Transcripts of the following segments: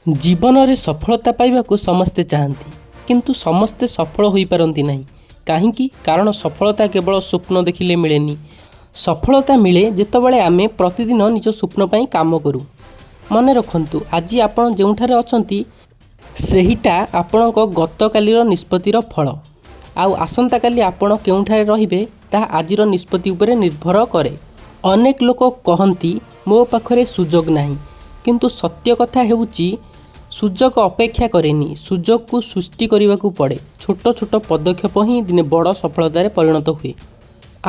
ଜୀବନରେ ସଫଳତା ପାଇବାକୁ ସମସ୍ତେ ଚାହାନ୍ତି, କିନ୍ତୁ ସମସ୍ତେ ସଫଳ ହୋଇପାରନ୍ତି ନାହିଁ। କାହିଁକି? କାରଣ ସଫଳତା କେବଳ ସ୍ୱପ୍ନ ଦେଖିଲେ ମିଳେନି। ସଫଳତା ମିଳେ ଯେତେବେଳେ ଆମେ ପ୍ରତିଦିନ ନିଜ ସ୍ୱପ୍ନ ପାଇଁ କାମ କରୁ। ମନେ ରଖନ୍ତୁ, ଆଜି ଆପଣ ଯେଉଁଠାରେ ଅଛନ୍ତି, ସେହିଟା ଆପଣଙ୍କ ଗତକାଲିର ନିଷ୍ପତ୍ତିର ଫଳ। ଆଉ ଆସନ୍ତାକାଲି ଆପଣ କେଉଁଠାରେ ରହିବେ, ତାହା ଆଜିର ନିଷ୍ପତ୍ତି ଉପରେ ନିର୍ଭର କରେ। ଅନେକ ଲୋକ କହନ୍ତି, ମୋ ପାଖରେ ସୁଯୋଗ ନାହିଁ। କିନ୍ତୁ ସତ୍ୟ କଥା ହେଉଛି, ସୁଯୋଗ ଅପେକ୍ଷା କରେନି, ସୁଯୋଗକୁ ସୃଷ୍ଟି କରିବାକୁ ପଡ଼େ। ଛୋଟ ଛୋଟ ପଦକ୍ଷେପ ହିଁ ଦିନେ ବଡ଼ ସଫଳତାରେ ପରିଣତ ହୁଏ।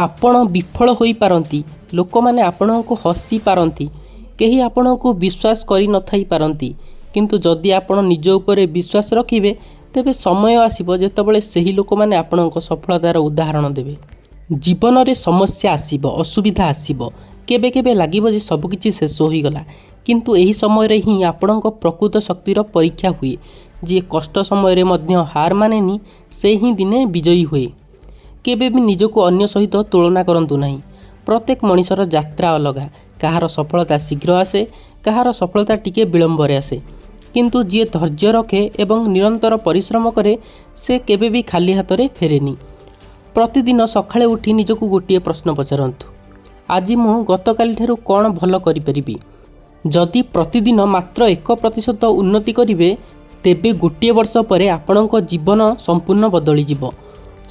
ଆପଣ ବିଫଳ ହୋଇପାରନ୍ତି, ଲୋକମାନେ ଆପଣଙ୍କୁ ହସି ପାରନ୍ତି, କେହି ଆପଣଙ୍କୁ ବିଶ୍ୱାସ କରିନଥାଇ ପାରନ୍ତି। କିନ୍ତୁ ଯଦି ଆପଣ ନିଜ ଉପରେ ବିଶ୍ୱାସ ରଖିବେ, ତେବେ ସମୟ ଆସିବ ଯେତେବେଳେ ସେହି ଲୋକମାନେ ଆପଣଙ୍କ ସଫଳତାର ଉଦାହରଣ ଦେବେ। ଜୀବନରେ ସମସ୍ୟା ଆସିବ, ଅସୁବିଧା ଆସିବ, କେବେ କେବେ ଲାଗିବ ଯେ ସବୁକିଛି ଶେଷ ହୋଇଗଲା। କିନ୍ତୁ ଏହି ସମୟରେ ହିଁ ଆପଣଙ୍କ ପ୍ରକୃତ ଶକ୍ତିର ପରୀକ୍ଷା ହୁଏ। ଯିଏ କଷ୍ଟ ସମୟରେ ମଧ୍ୟ ହାର ମାନେନି, ସେ ହିଁ ଦିନେ ବିଜୟୀ ହୁଏ। କେବେ ବି ନିଜକୁ ଅନ୍ୟ ସହିତ ତୁଳନା କରନ୍ତୁ ନାହିଁ। ପ୍ରତ୍ୟେକ ମଣିଷର ଯାତ୍ରା ଅଲଗା। କାହାର ସଫଳତା ଶୀଘ୍ର ଆସେ, କାହାର ସଫଳତା ଟିକେ ବିଳମ୍ବରେ ଆସେ। କିନ୍ତୁ ଯିଏ ଧୈର୍ଯ୍ୟ ରଖେ ଏବଂ ନିରନ୍ତର ପରିଶ୍ରମ କରେ, ସେ କେବେ ବି ଖାଲି ହାତରେ ଫେରେନି। ପ୍ରତିଦିନ ସକାଳେ ଉଠି ନିଜକୁ ଗୋଟିଏ ପ୍ରଶ୍ନ ପଚାରନ୍ତୁ, ଆଜି ମୁଁ ଗତକାଲିଠାରୁ କ'ଣ ଭଲ କରିପାରିବି? ଯଦି ପ୍ରତିଦିନ ମାତ୍ର 1% ଉନ୍ନତି କରିବେ, ତେବେ ଗୋଟିଏ ବର୍ଷ ପରେ ଆପଣଙ୍କ ଜୀବନ ସମ୍ପୂର୍ଣ୍ଣ ବଦଳିଯିବ।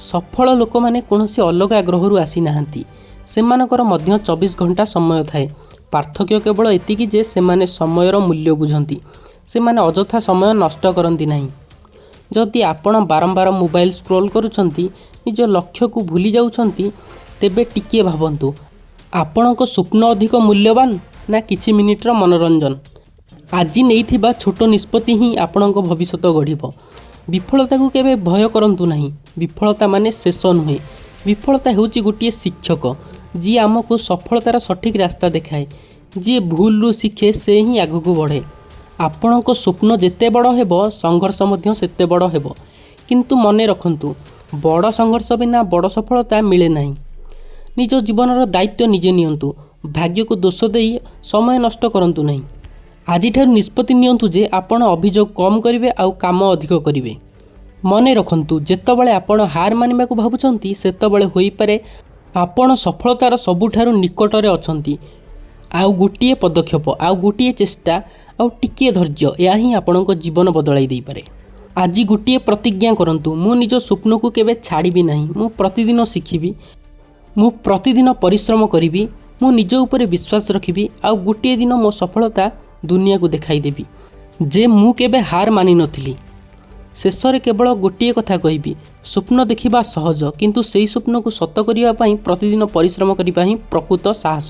ସଫଳ ଲୋକମାନେ କୌଣସି ଅଲଗା ଗ୍ରହରୁ ଆସିନାହାନ୍ତି। ସେମାନଙ୍କର ମଧ୍ୟ 24 ଘଣ୍ଟା ସମୟ ଥାଏ। ପାର୍ଥକ୍ୟ କେବଳ ଏତିକି ଯେ ସେମାନେ ସମୟର ମୂଲ୍ୟ ବୁଝନ୍ତି। ସେମାନେ ଅଯଥା ସମୟ ନଷ୍ଟ କରନ୍ତି ନାହିଁ। ଯଦି ଆପଣ ବାରମ୍ବାର ମୋବାଇଲ ସ୍କ୍ରୋଲ୍ କରୁଛନ୍ତି, ନିଜ ଲକ୍ଷ୍ୟକୁ ଭୁଲି ଯାଉଛନ୍ତି, ତେବେ ଟିକିଏ ଭାବନ୍ତୁ, ଆପଣଙ୍କ ସ୍ୱପ୍ନ ଅଧିକ ମୂଲ୍ୟବାନ ନା କିଛି ମିନିଟର ମନୋରଞ୍ଜନ? ଆଜି ନେଇଥିବା ଛୋଟ ନିଷ୍ପତ୍ତି ହିଁ ଆପଣଙ୍କ ଭବିଷ୍ୟତ ଗଢ଼ିବ। ବିଫଳତାକୁ କେବେ ଭୟ କରନ୍ତୁ ନାହିଁ। ବିଫଳତା ମାନେ ଶେଷ ନୁହେଁ। ବିଫଳତା ହେଉଛି ଗୋଟିଏ ଶିକ୍ଷକ, ଯିଏ ଆମକୁ ସଫଳତାର ସଠିକ୍ ରାସ୍ତା ଦେଖାଏ। ଯିଏ ଭୁଲରୁ ଶିଖେ, ସେ ହିଁ ଆଗକୁ ବଢ଼େ। ଆପଣଙ୍କ ସ୍ୱପ୍ନ ଯେତେ ବଡ଼ ହେବ, ସଂଘର୍ଷ ମଧ୍ୟ ସେତେ ବଡ଼ ହେବ। କିନ୍ତୁ ମନେ ରଖନ୍ତୁ, ବଡ଼ ସଂଘର୍ଷ ବିନା ବଡ଼ ସଫଳତା ମିଳେ ନାହିଁ। ନିଜ ଜୀବନର ଦାୟିତ୍ୱ ନିଜେ ନିଅନ୍ତୁ। ଭାଗ୍ୟକୁ ଦୋଷ ଦେଇ ସମୟ ନଷ୍ଟ କରନ୍ତୁ ନାହିଁ। ଆଜିଠାରୁ ନିଷ୍ପତ୍ତି ନିଅନ୍ତୁ ଯେ ଆପଣ ଅଭିଯୋଗ କମ୍ କରିବେ ଆଉ କାମ ଅଧିକ କରିବେ। ମନେ ରଖନ୍ତୁ, ଯେତେବେଳେ ଆପଣ ହାର ମାନିବାକୁ ଭାବୁଛନ୍ତି, ସେତେବେଳେ ହୋଇପାରେ ଆପଣ ସଫଳତାର ସବୁଠାରୁ ନିକଟରେ ଅଛନ୍ତି। ଆଉ ଗୋଟିଏ ପଦକ୍ଷେପ, ଆଉ ଗୋଟିଏ ଚେଷ୍ଟା, ଆଉ ଟିକିଏ ଧୈର୍ଯ୍ୟ, ଏହା ହିଁ ଆପଣଙ୍କ ଜୀବନ ବଦଳାଇ ଦେଇପାରେ। ଆଜି ଗୋଟିଏ ପ୍ରତିଜ୍ଞା କରନ୍ତୁ, ମୁଁ ନିଜ ସ୍ୱପ୍ନକୁ କେବେ ଛାଡ଼ିବି ନାହିଁ। ମୁଁ ପ୍ରତିଦିନ ଶିଖିବି, ମୁଁ ପ୍ରତିଦିନ ପରିଶ୍ରମ କରିବି, ମୁଁ ନିଜ ଉପରେ ବିଶ୍ୱାସ ରଖିବି, ଆଉ ଗୋଟିଏ ଦିନ ମୋ ସଫଳତା ଦୁନିଆକୁ ଦେଖାଇଦେବି ଯେ ମୁଁ କେବେ ହାର ମାନିନଥିଲି। ଶେଷରେ କେବଳ ଗୋଟିଏ କଥା କହିବି, ସ୍ୱପ୍ନ ଦେଖିବା ସହଜ, କିନ୍ତୁ ସେହି ସ୍ୱପ୍ନକୁ ସତ କରିବା ପାଇଁ ପ୍ରତିଦିନ ପରିଶ୍ରମ କରିବା ହିଁ ପ୍ରକୃତ ସାହସ।